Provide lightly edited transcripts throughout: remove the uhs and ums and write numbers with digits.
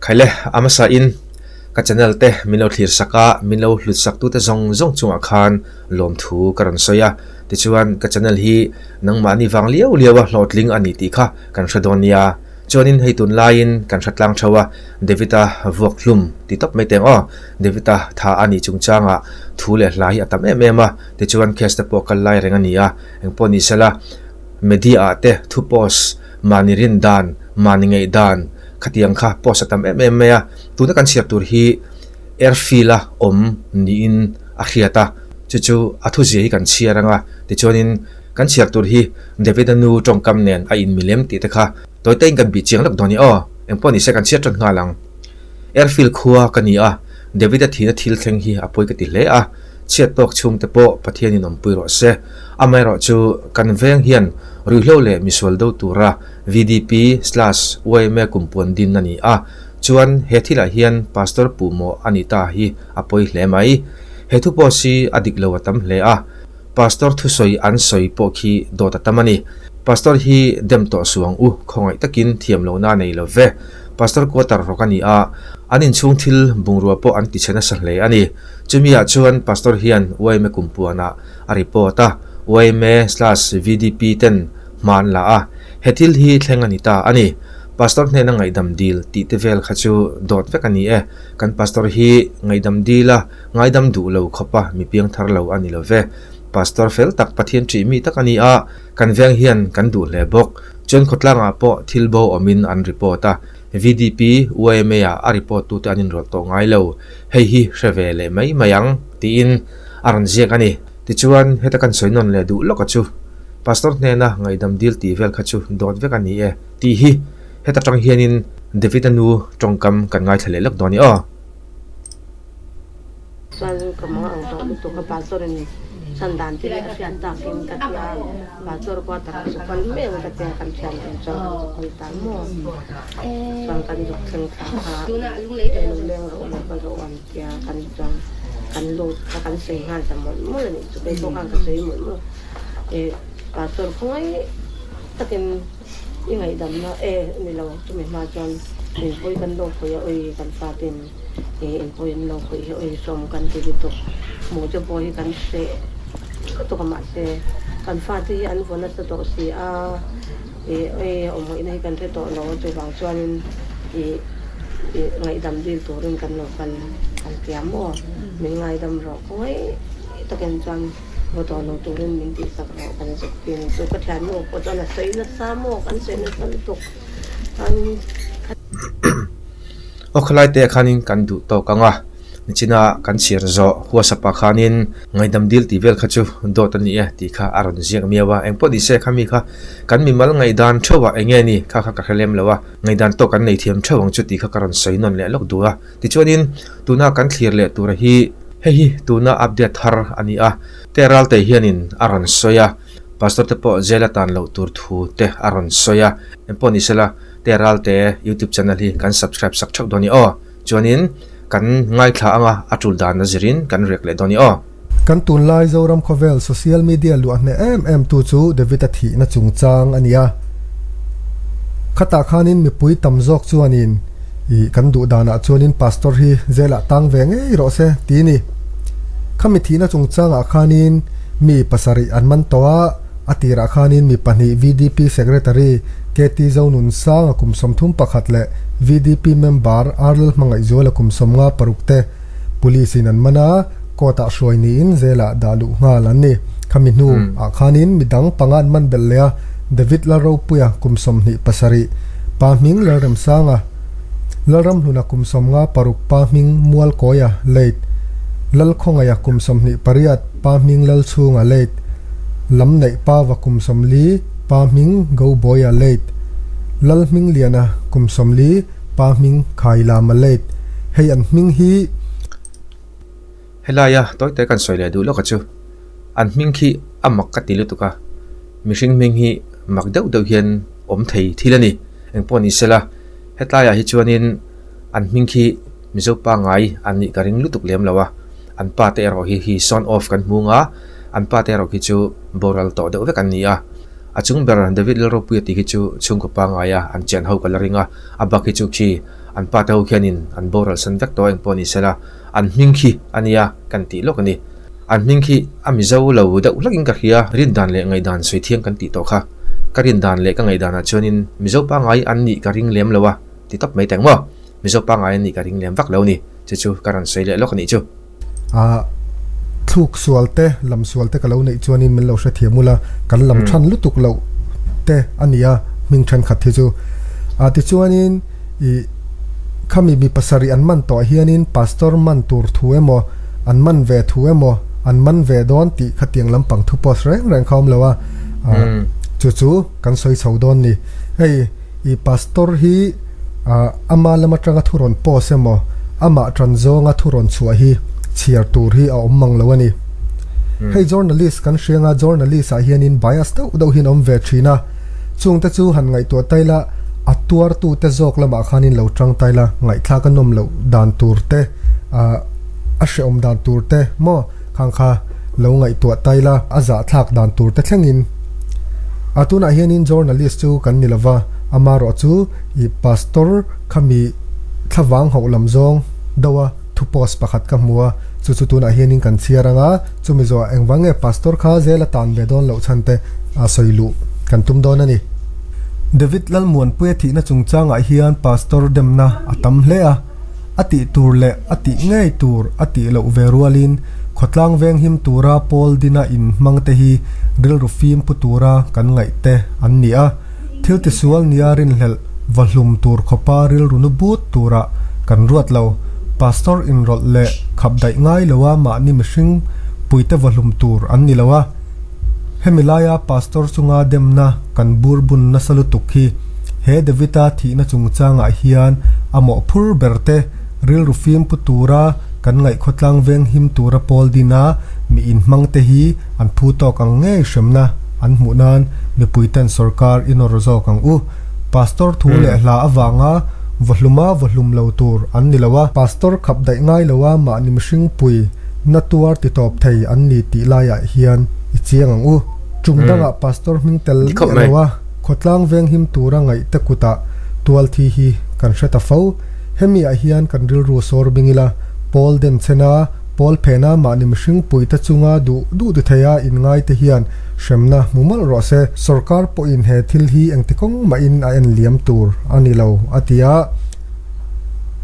Khaile, a hmasa in ka channel te min lo thlir sak a, min lo hlut sak tute zawng zawng chungah khan lawmthu ka rawn sawi a. Tichuan ka channel hi nangmahni vang liau liau a hlawhtling a ni tih kha kan hre dawn nia. Chuanin hei tunlaiin kan hre tlang theuh a, David-a vuak hlum ti tawp mai teng aw. David-a tha a nih chungchangah thu leh hla hi a tam em em a, tichuan case te pawh kal lai reng a ni a, engpawh ni sela media ah te thu post mahni rin dan, mahni ngaih dan khatiang kha post a tam em em mai a, tuna kan chhiar tur hi airfield a awm niin a hriat a, chu chu a thuzia hi kan chhiar ang a, tichuanin kan chhiar tur hi David-a nu tawngkam nen a inmilem tih te kha tawite in kan bih chiang lawk dawn i aw, engpawh ni se kan chhiar tan nghal ang. Airfield khua ka ni a, David-a thihna thil thleng hi a pawi ka ti hle a, chhiat tawk chhungte pawh Pathianin awmpui rawh se. Amaherawh chu kan veng hian ruihhlo leh misual do tura VDP slash yma kumpuan din a ni a, chuan he thilah hian Pastor Puhmawh a ni ta hi a pawi hle mai. He thu pawh si a dik lo a tam hle a, Pastor thusawi an sawi pawh khi dawt a tam a ni. Pastor hi dem tawh suh ang u, khawngaih takin thiam lohna a nei lo ve. Pastor quarter rawk a ni a, an inchhung thil bungrua pawh an tichhe nasa hle a ni. Chumi ah chuan Pastor hian yma kumpuanah a report a, yma slash VDP ten hma an la a, he thil hi thleng a ni ta a ni. Pastor hnena ngaihdam dil tih te vel kha chu dawt vek a ni e. Kan Pastor hi ngaihdam dil a, ngaidam duh lo khawp a, mi piang thar lo a ni lo ve. Pastor fel tak Pathian ṭih mi tak a ni a, kan veng hian kan duh hle bawk. Chuan khawtlangah pawh thil bo awmin an report a, VDP, yma ah a report tute an inrawlh tawh ngai lo, hei hi hre ve leh mai mai ang, tiin a rawn ziak a ni. Tichuan, heta kan sawi nawn leh duh lawka chu, Pastor hnena ngaihdam dil tih vel kha chu dawt vek a ni e, tih hi heta tang hianin David-a nu tawngkam kan ngaithla leh lawk dawn i aw. Chuan ka mang ang tawh lutuk a, Pastor in chhan dan te hi a hriat takin ka ti a, Pastor quarter ah zuk kal mai ang ka ti a, kan thian tur chuan kan zuk kal ta maw? Chuan kan zuk thleng thla kha eng lo leng rawh lo kal rawh an ti a, kan chuan kan lut kha kan sawi nghal ta mawlh mawlh a nih chu, keipawh khan ka sawi mawlh mawlh e, Pastor khawngaih takin i ngaihdamna e ni lo chumi hma chuan inpui kan lo pui a, ui kan fatin. Engpawh in lo khawih hi awi sawm kan ti lutuk. Hmuh te pawh hi kan hreh lutuk a mahse kan fate hi an vaw nasa tawh si a, ih awi awm ngaihna hi kan hre tawh lo a chuvang chuanin ih ih ngaihdam dil turin kan lo kal kan tia maw min ngaidam rawh khawngaih takin chuan vaw tawh lo turin min tihsak rawh kan zuk tin chu ka thiannu pawh chuan a sawi nasa maw kan sawi nasa lutuk chuanin. Aw khawlai te ah khanin kan duh tawk ang a, nichina kan chhiar zawh huasapa khanin ngaihdam dil tih vel kha chu dawt a ni e tih kha a rawn ziak miau a, engpawh ni se khami kha kan mimal ngaihdan theuh ah enge ni kha kha ka hre lem lo a, ngaihdan tawk kan nei thiam theuh ang chu tih kha ka rawn sawi nawn leh lawk duh a, tichuanin tuna kan thlir leh tura hi hei hi tuna update thar a ni a, Teralte hianin a rawn sawi a, Pastor te pawh jail a tan loh tur thu te a rawn sawi a, engpawh ni sela Teralte youtube channel hi kan subscribe sak theuh dawn i aw. Chuanin kan ngaithla anga a tul dan a zirin kan riak leh dawn i aw. Kan tunlai Zoram khawvel social media luah hneh em em tu chu David-a thihna chungchang a ni a. Khatah khanin mipui tam zawk chuanin ih kan duh danah chuanin Pastor hi zelah tang ve ngei rawh se ti ni. Khami thihna chungchangah khanin mi pasarih an man tawh a, a tirah khanin mi pahnih VDP Secretary KT Zonunsanga kum 31 leh VDP member Arlal Hmangaihzuala kum 56 te Police in an man a, court ah hruai niin zelah dah luh nghal an ni. Khami hnu ah khanin midang panga an man belh leh a, David Lalropuia kum 27, Pa Hming Lalremsanga, Lalramhluna kum 56 Pa Hming Mualkawia late, Lalkhawngaia kum 28, Pa Hming Lalchhunga late, Lam Neih Pava kum 40, Pa Hming Gobawia late, Lal Hmingliana kum 40, Pa Hming Khailama late. Hei an hming hi. Helaia tawite kan sawi leh duh lawk a chu an hming khi a mak ka ti lutuk a, mihring hming hi mak deuh deuh hian awm thei thil a ni. Engpawh ni sela hetlaiah hi chuanin an hming khi Mizo pangngai an nih ka ring lutuk lem lo a, an pa te erawh hi hi son of kan hmu nga, an pa te erawh khi chu boral tawh deuh vek an ni a. A chung ber David Lalropuia tih khi chu chhungkaw pangngaia an chian ho ka la ring a, a bak hi chu khi An pa te ho khianin an boral san vek tawh a engpawh ni sela an hming khi a nia kan tih lawk a ni. An hming khi a Mizo lo deuh hlakin ka hria, rin dan leh ngaihdan sawi thiang kan tih tawh kha. Ka rin dan leh ka ngaihdanah chuanin Mizo pangngai an nih ka ring lem lo a ti tawp mai teng maw? Mizo pangngai an nih ka ring lem vak lo a ni. Chu chu ka rawn sawi leh lawk a nih chu. A thluk sual te, lam sual te ka lo neih chuanin min lo hrethiam ula, kan lam than lutuk loh te a ni a, hming thenkhat hi chu. A tichuanin ih khami mi pasarih an man tawh hianin pastor man tur thu emaw, an man ve thu emaw, an man ve dawn tih khatiang lampang thu post reng reng kha awm lo a, chu chu kan sawi chho dawn ni. Hei. I pastor hi ama lam atanga thu rawn post emaw, amah tan zawnga thu rawn chhuah hi chhiar tur hi a awm mang lo a ni. Hei journalist kan hria nga journalist ah hianin bias deuh deuh hian awm ve thin a, chungte chu han ngaihtuah tai la, a tuartute zawk lamah khanin lo tang tai la, ngaihthlak a nawm loh dan tur te, a hrehawm dan tur te maw khang kha lo ngaihtuah tai la, a zahthlak dan tur te thlengin. A tunah hianin journalist chu kan ni lova, amarawh chu i pastor khami thlavang hauh lam zawng deuha thu post pakhat ka hmu a, chu chu tunah hianin kan chhiar ang a, chumi zawhah engvang nge pastor kha zel a tan ve dawn loh chhan te a sawi luh kan tum dawn a ni. David Lalmuanpuia thihna chungchangah hian pastor demna a tam hle a. A tih tur leh a tih ngei tur a tih loh ve rualin khawtlang venghim tura pawl dina inhmang te hi rilru fim pu tura kan ngaih te an ni a. Thil tisual nia rinhlelh va hlum tur khawpa rilru nu but tura kan ruat lo. Pastor inrawlh leh khap daih ngai loa mahni mihring puite va hlum tur an ni lo a. Hemi laia Pastor chunga demna kan bur bun nasa lutuk hi he David-a thihna chungchangah hian a mawhphur ber te rilru fim pu tura kan ngaihkhawtlang veng him tura pawl dina mi inhmang te hi an phu tawk ang ngei hremna an hmuh nan mipui ten sorkar i nawr zawk ang u. Pastor thu leh hla avanga vawhluma vawhlum lo tur an ni lo a. Pastor khap daih ngai lo a mahni mihring pui na tuar ti tawp thei an ni tih laiah hian i chiang ang u. Tum dangah pastor hming tel miah lo a, khawtlang venghim tura ngaih te kutah tual thi hi kan hre ta fo. Hemi ah hian kan rilru sawr bing ila, Paul den chena, Paul phena mahni mihring puite chunga duh duh ti theia inngai te hian hremna hmu mawlh rawh se. Sorkar pawhin he thil hi engti kawng mahin a en liam tur a ni lo, a ti a.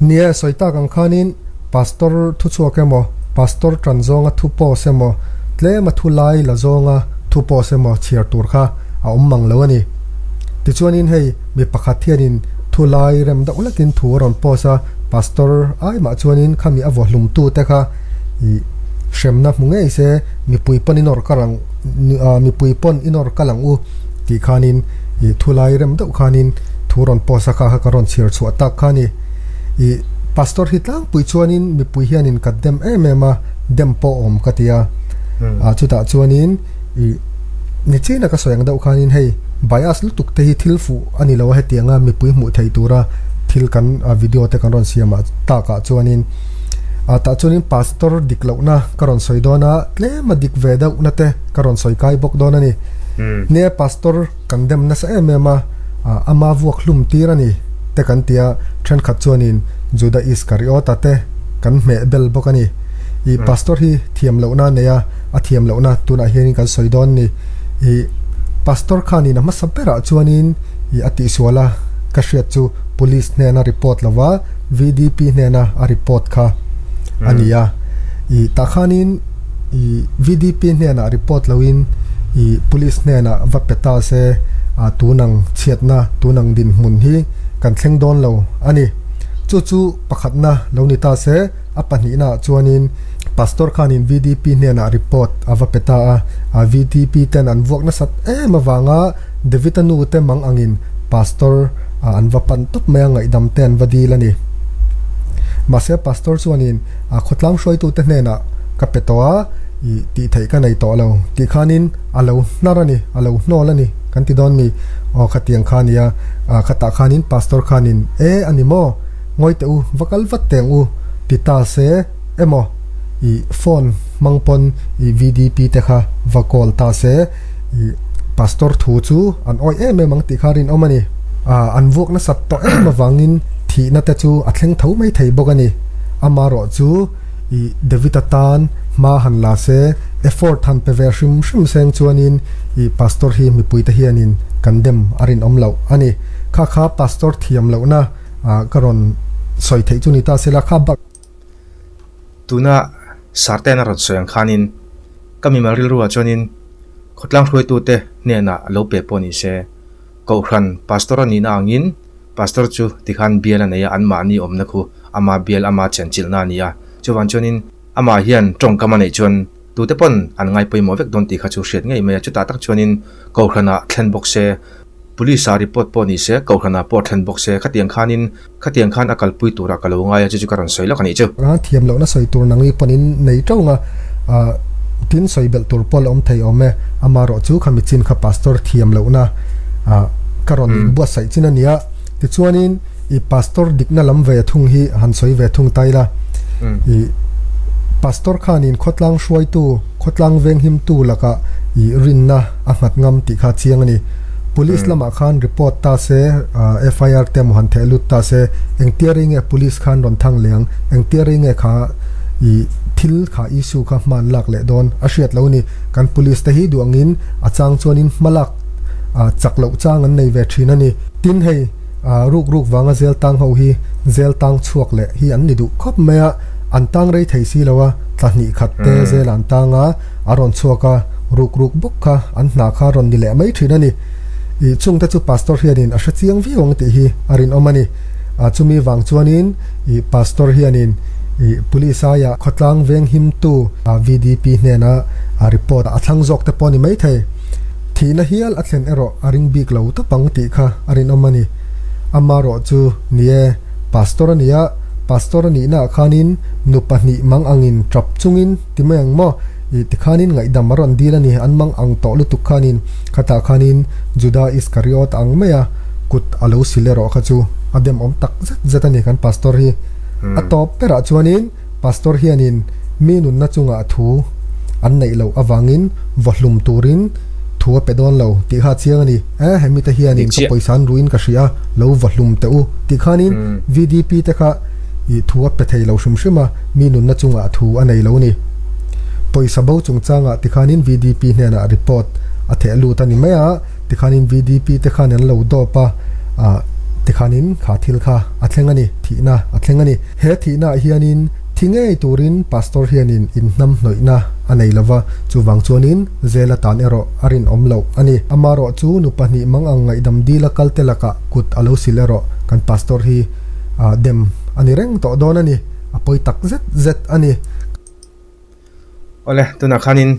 Nia, sawi tak ang khanin Pastor thu chhuak emaw, Pastor tan zawnga thu post emaw, tlema thu lai la zawnga thu post emaw chhiar tur kha a awm mang lo a ni. Tichuanin hei mi pakhat hianin thu lai rem deuh lekin thu a rawn post a, Pastor ai mah chuanin khami a vawhlumtu te kha ih hremna hmu ngei se mipui pawn inawr kal ang mipui pawn inawr kal ang u tih khanin ih thu lai rem deuh khanin thu rawn post a kha kha ka rawn chhiar chhuah tak kha a ni. Ih pastor hi tlangpui chuanin mipui hianin ka dem em em a, dem pawh awm ka ti a. Ah chutah chuanin ih ni china ka sawi ang deuh khanin hei bias lutuk te hi thil fuh a ni lo a hetianga mipui hmuh theih tura thil kan video te kan rawn siam ah takah chuanin ah tah chuanin pastor dik lohna ka rawn sawi dawn a, tlem a dik ve deuhna te ka rawn sawi kai bawk dawn a ni. Nia pastor. Kan dem nasa em em a, ama vuak hlum tir a ni te kan ti a, thenkhat chuanin Juda Iskariota te kan hmeh bel bawk a ni. I pastor hi thiam lohna a nei a, a thiam lohna tunah hianin kan sawi dawn ni. I pastor khanin a hmasa berah chuanin i a tihsual a, ka hriat chu police hnena report lova VDP hnena a report kha a ni a. I tah khanin. I VDP hnenah report loin i police hnenah va pe ta se a tunang chhiatna tunang dinhmun hi kan thleng dawn lo a ni. Chu chu pakhatna lo ni ta se a pahnihna ah chuanin pastor khanin VDP hnenah report a va pe ta a, a VDP ten an vuak nasat em avanga David-a nu te mang angin pastor an va pan tawp mai a ngaihdam te an va dil a ni. Mahse pastor chuanin A khawtlang hruaitute hnenah ka pe tawh a, i tih theih ka nei tawh lo tih khanin a lo hnar a ni, a lo hnawl a ni kan ti dawn mi? Aw khatiang kha nia, khatah khanin pastor khanin e a ni maw? Ngawi teh u, va kal vat teh ang u ti ta se emaw i phone hmang pawn i VDP te kha va call ta se i pastor thu chu an awih em em ang tih kha rinawm a ni. An vuak nasat tawh em avangin. Thihna te chu a thleng tho mai thei bawk a ni. Amarawh chu i David-a tan hma han la se, effort han pe ve hrim hrim seng chuanin i Pastor hi mipuite hianin kan dem a rinawm loh a ni. Kha kha Pastor thiam lohna ka rawn sawi theih chu ni ta sela kha bak. Tuna Sarte'n a rawn sawi ang khanin ka mimal rilruah chuanin khawtlang hruaitute hnenah lo pe pawh ni se, Kohhran Pastor a nihna angin Pastor chu tikhan bial a nei a, anmahni awmna khu ama bial ama chenchilhna a ni a. Chuvang chuanin amah hian tawngkam a neih chuan tute pawn an ngai pawimawh vek dawn tih kha chu hriat ngei mai a. Chutah tak chuanin Kohhranah thlen bawk se, Police ah report pawh ni se, Kohhranah pawh thlen bawk se, khatiang khanin khatiang khan a kalpui turah ka lo ngai a, chu chu ka rawn sawi lawk a nih chu. A thiam lohna sawi tur nangni pawnin nei teuh nga, tin sawi belh tur pawh la awm thei awm e. Amaherawhchu kha michin kha Pastor thiam lohna ka rawn inbuatsaih chin a nia. Tichuanin i Pastor dikna lam ve thung hi han sawi ve thung ta ila. I Pastor khanin khawtlang hruaitu, khawtlang venghimtu lakah i rinna a nghat ngam tih kha chiang a ni. Police lamah khan report ta se, FIR te emaw han theh lut ta se, engtia rei nge police khan rawn thang leh ang, engtia rei nge kha i thil kha issue kha hma an lak leh dawn a hriat lo a ni. Kan police te hi duh angin a chang chuanin hma lak chak loh chang an nei ve thin a ni. Tin hei ruk ruk vanga zel tang ho hi zel tang chhuak leh hi an ni duh khawp mai a, an tang rei thei si lo a, tla hnih khat te zel an tang a, A rawn chhuak a, ruk ruk bawk kha an hna kha rawn ni leh mai thin a ni. Ih chungte chu Pastor hianin a hre chiang viau ang tih hi a rinawm a ni. A chumi vang chuanin ih Pastor hianin ih Police aia khawtlang venghimtu VDP hnena a report a thlang zawk te pawh a ni mai thei. Thihna hial a thlen erawh a ring bik lo tawp ang tih kha a rinawm a ni. Amarawh chu ni e, Pastor a ni a, Pastor a nihnaah khanin nu pahnih mang angin tap chungin Ti mai ang maw? Ih, tikhanin ngaihdam a rawn dil a ni, an mang ang tawh lutuk khanin khatah khanin Juda Iskariot ang mai a kut a lo sil erawh kha chu a demawm tak zet zet a ni kan pastor hi. A tawp berah chuanin pastor hianin mi nunna chungah thu an neih loh avangin vawhlum turin thu a pe dawn lo tih kha a chiang a ni. E, hemi te hianin ka pawisa an ruin ka hria, lo vawhlum teh u tih khanin VDP te kha ih thu a pe thei lo hrim hrim a. Mi nunna chungah thu a nei lo ni. Pawisa bo chungchangah tikhanin VDP hnenah report a theh lut a ni mai a, tikhanin VDP te khan an lo dawp a, ah tikhanin kha thil kha a thleng a ni, thihna a thleng a ni. He thihnaah hianin thi ngei turin Pastor hianin inhnam hnawihna a nei lova, chuvang chuanin zel atan erawh a rinawm loh a ni. Amarawh chu nu pahnih mangang ngaihdam dila kalte lakah kut a lo sil erawh kan Pastor hi dem a ni reng tawh dawn a ni. A pawi tak zet zet a ni. Awle, tunah khanin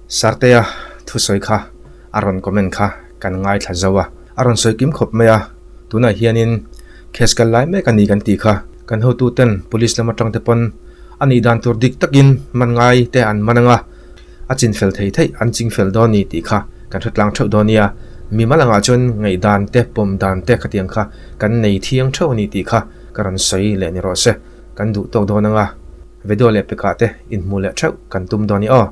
Sartea thusawi kha a rawn comment kha kan ngaithla zo a, a rawn sawi kim khawp mai a, tunah hianin case kal lai mek a ni kan tih kha kan hotuten police lam atang te pawn a nih dan tur dik takin man ngai te an man ang a, a chinfel thei theih an chingfel dawn ni tih kha kan hre tlang theuh dawn nia, mimal angah chuan ngaihdan te pawm dan te khatiang kha kan nei thiang theuh a ni tih kha Ka rawn sawi leh ni rawh se, kan duh tawk dawn anga video leh pekah te inhmuh leh theuh kan tum dawn i aw.